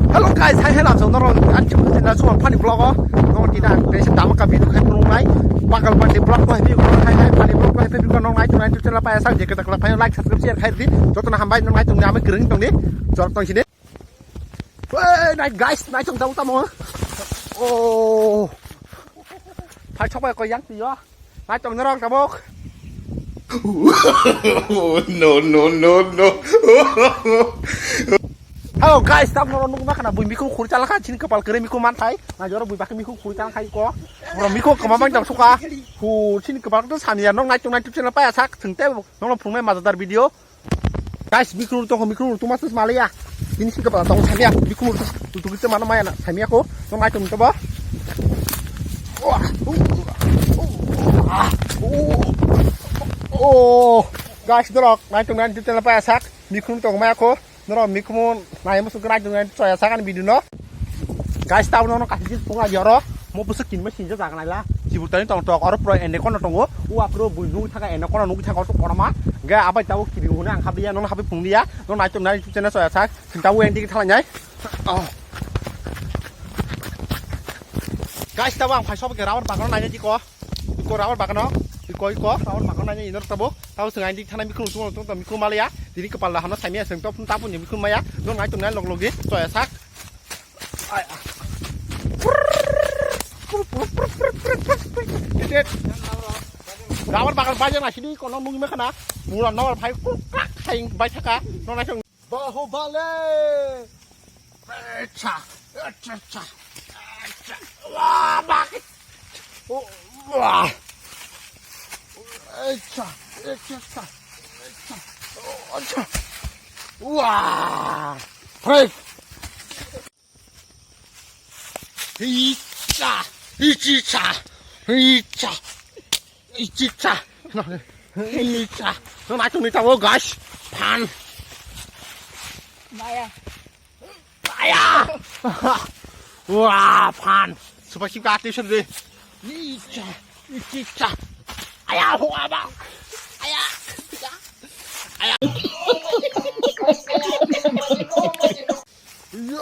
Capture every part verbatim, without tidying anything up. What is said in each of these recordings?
Hello guys, hai hello, so norok ang chum channel suma funny vlog o. Norok tini ang tesa dama ka video khai phunuk nai. Pagal pandi vlog ko hai video khai hai funny vlog ko hai video norok nai tunai tu channel pa asa je kita kala phai like subscribe share khai di. Joto na hambai norok nai tung ni ami kering tung ni. Jorok tong sini. Woi, nai guys, nai tung tamo tamo. Oh. Phai sok bai ko yang tiyo. Nai tong norok tabok. No, no, no, no. Hello guys, tam norok nukna khana bui mikhum khuri chala kha chini kapal kere mikhum man thai. Na joro bui bakhe mikhum khuri chala khai ko. Bro mikhum kama man jam suka. Hu chini kapal to samya nok nai tong nai tu channel pa ya sak thung te. Nok phungnai mazadar video. Guys, mikhum tong mikhum tu mas maliya. Ini sing kapal tong samya. Mikhum tu tu kita mana maya na samya ko. Nok nai tong to ba. Wah. Oh. Guys, norok nai tong nai tu channel pa ya sak. Mikhum tong maya ko. Norok mikhum nai musu nai tong nai chaya sak ani video no. Guys, tabo nono kasi jil phunga yoro. Mo busu kinma sinja jaga naila. Jibutani tong tok oro pro ende kono tongo. U apro bui nung thaka ende kono nung thaka to korma. Ga abai tabo kibi hune ang habiya nono habi phungdiya. Nono nai tong nai channel chaya sak. Tabo endi thala nai. Oh. Guys, tabo ang phai sobo ke rabar bagan nai jiko. Iko rabar bagano, iko, iko, rabar bagano nai inor tabo. Tabo sing aindi thana mikhum sumo tong tong mikhum malaya. Dini kepala hano samia sing top tapu ni mikhum maya. Dong nai tong nai log logi, soya sak. Ai, ah. Rabar bagan baja na sini kono nungi mekana. Mula nawar bhai kuk kak haing bai thaka. Nong nai tong. Bahubali! Echa! Echa! Echa! Wah, bakit! Oh, wah! Echa! Echa! Echa! Echa! Wah! Hei! Icha! Ichicha! Icha! Ichicha! Icha! No nai tong ni tabo guys. Phan. Maya. Maya. Wah, phan. Supaya sih kati sih deh. Icha. Ichicha. Ayah, ho abang. Ayah. Ayah. Iya.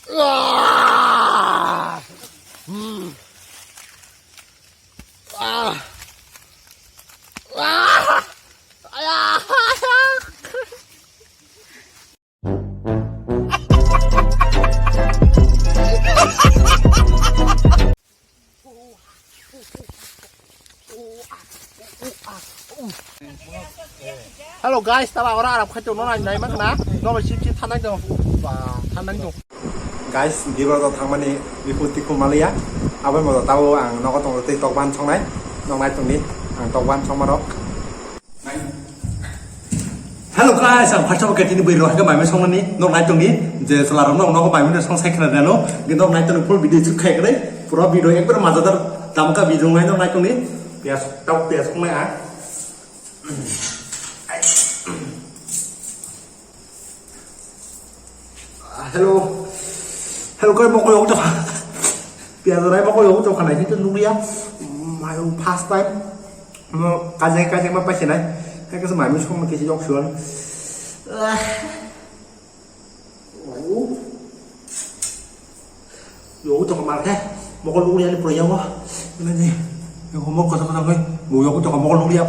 Ah. Hmm. Ah. Ah. Ayah. Hello guys, tala ora arap khaito no nai nai mang na. No bai sip sip thanai dong. Ba, thanai dong. Guys, bibo do thangmani biku tiku maliya. Abo mo tao ang nogo tong tei tokban songnai. Nong nai tongni ang tokban songma rok. Hello guys, ang first of all ketini bui rohai mai mai songnani nok nai tongni je sala rok nok nok mai mai song sai khna dano ge nok nai tongni full video chuk khai kre pura video ekbar mazadar tamka video ngai nok nai tongni pias tau pias khumai a. Hello. Hello, koi mokol yok chokha. Piyaj rai mokol yok chokha nai, hintu nukliya. Mayo first time. Mo kajai kajai ma paise nai. Hai kasa mami song kisi yok suan. Ah. Oh. Yok chokha mar he. Mokol nukliya ni proyang wa. Nani. Yok mokol kasa kasa koi. Mo yok chokha mokol nukliya.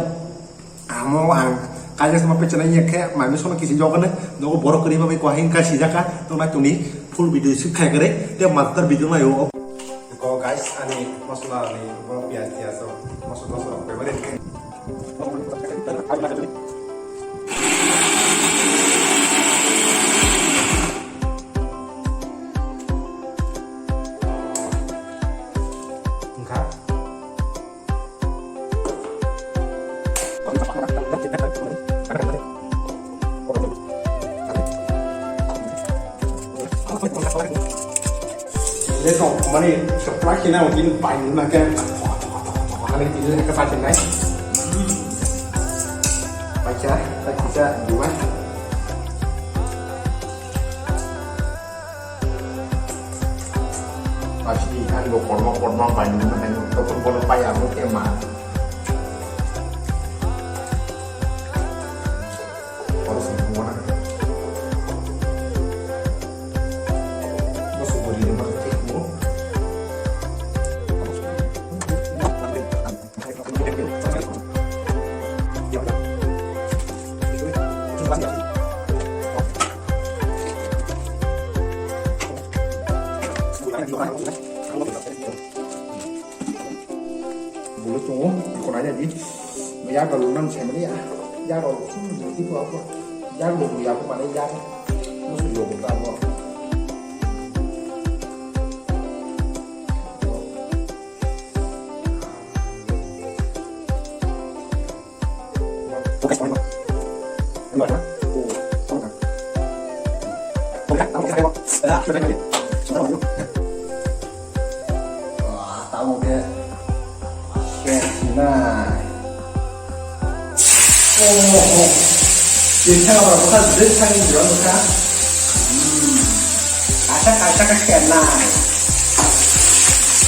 Amo ang kaisa sama pechana ya khe mami sono kisi jogane nogo borok kwrwi bai ko hin ka sijaka tongna tongni full video sik khai kare te master video nayo. Ko guys ani masala ni bo piyaj tiyaj so masala masala favorite. Engka. Ini kok, mani, surprise ini mungkin paling nak kan. Ada ini yang kesakitan, guys. Baca, baca, dua. Pasti kan bo korma korma banyu na hai to pun bono paya mo ke ma. Oro sing mo na. Bulu tungo, ako nanya di. Yago lunang semani ya. Yago, hmm, di ko ako. Yago, yago mana yago. Musu yago tamo. Wah, tamo khe. Khe sinai. Oh, oh. Ini apa? Bukan duit kan ini jual bukan? Hmm. Kasak kasak kasak nai.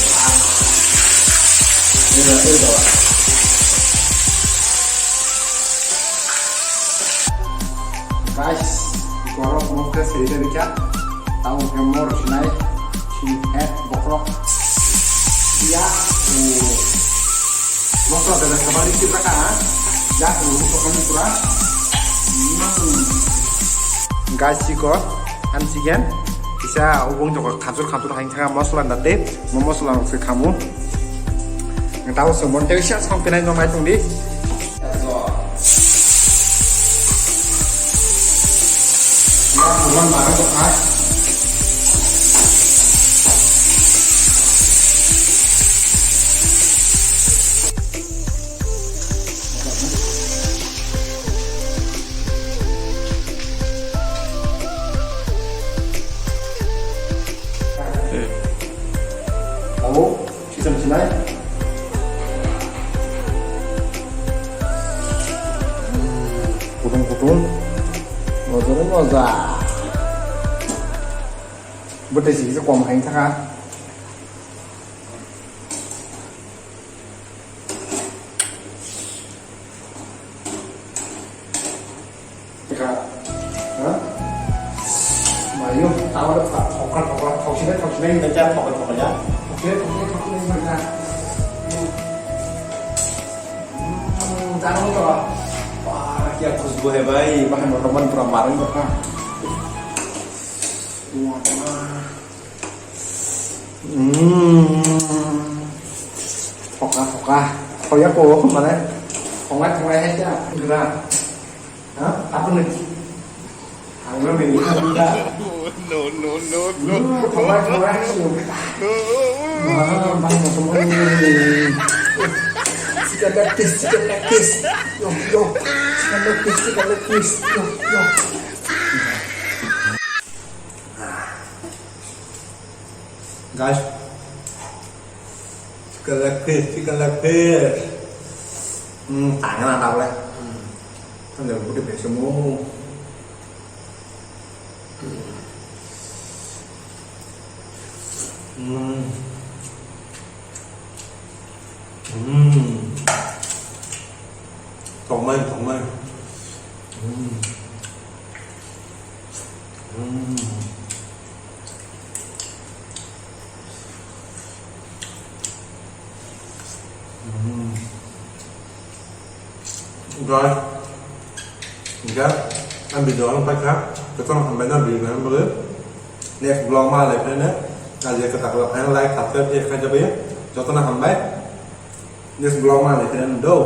Wah. Ini berarti udah. Guys, borok mokhe seri tebikha, tamo khe moro sinai, sini het bokrok, ya, o, mosla bebak kwbangni sibra kha, ya, o, mosla kami pura. Hmm. Guys, chiko, and chicken, kisa ubung joko khamchur khamchur hain thanga mosla nda tei, mo mosla rok se khamu. Tamo se mon tei kisa song pinai no mai tong di. Abo. Chicken sinai. Kutung kutung. Moja ni moja. Bwtwi sigi se kom hai thaka. Teka, ha? Mayo, tawar pa, thokra, thokra, thoksinai, thoksinai, hinda kya thokra, thokra ya? Thoksinai, thoksinai, thoksinai, hinda kya? Hmm, jano to. Wah, kya khushbu hai bhai, bahai motoman pura marang to ha. Wah, wah. Hmm. Thoka, thoka. Thoya ko, mane. Thongai, thongai hai kya? Gra. Ha? Apa lagi? Ang lo ni. No, no, no, no. Hmm, thongai, thongai. Wah, bang, bang, bang. Chicken leg piece, chicken leg piece. Yo, yo. Chicken leg piece, chicken leg piece. Yo, yo. Guys, chicken leg piece, chicken leg piece. Hmm, tangan ada boleh. Hmm. Kan dari budi pesemu. Hmm. Hmm. Tongmai, tongmai. Hmm. Hmm. Hmm. Guys, hingke ang video ang paikha, jotono hambai no video nai bagwi. Next vlog ma lai phai ne, ang je kwtal kwtal like, subscribe khe khai jagwi, jotono hambai. Next vlog ma lai phai ne do.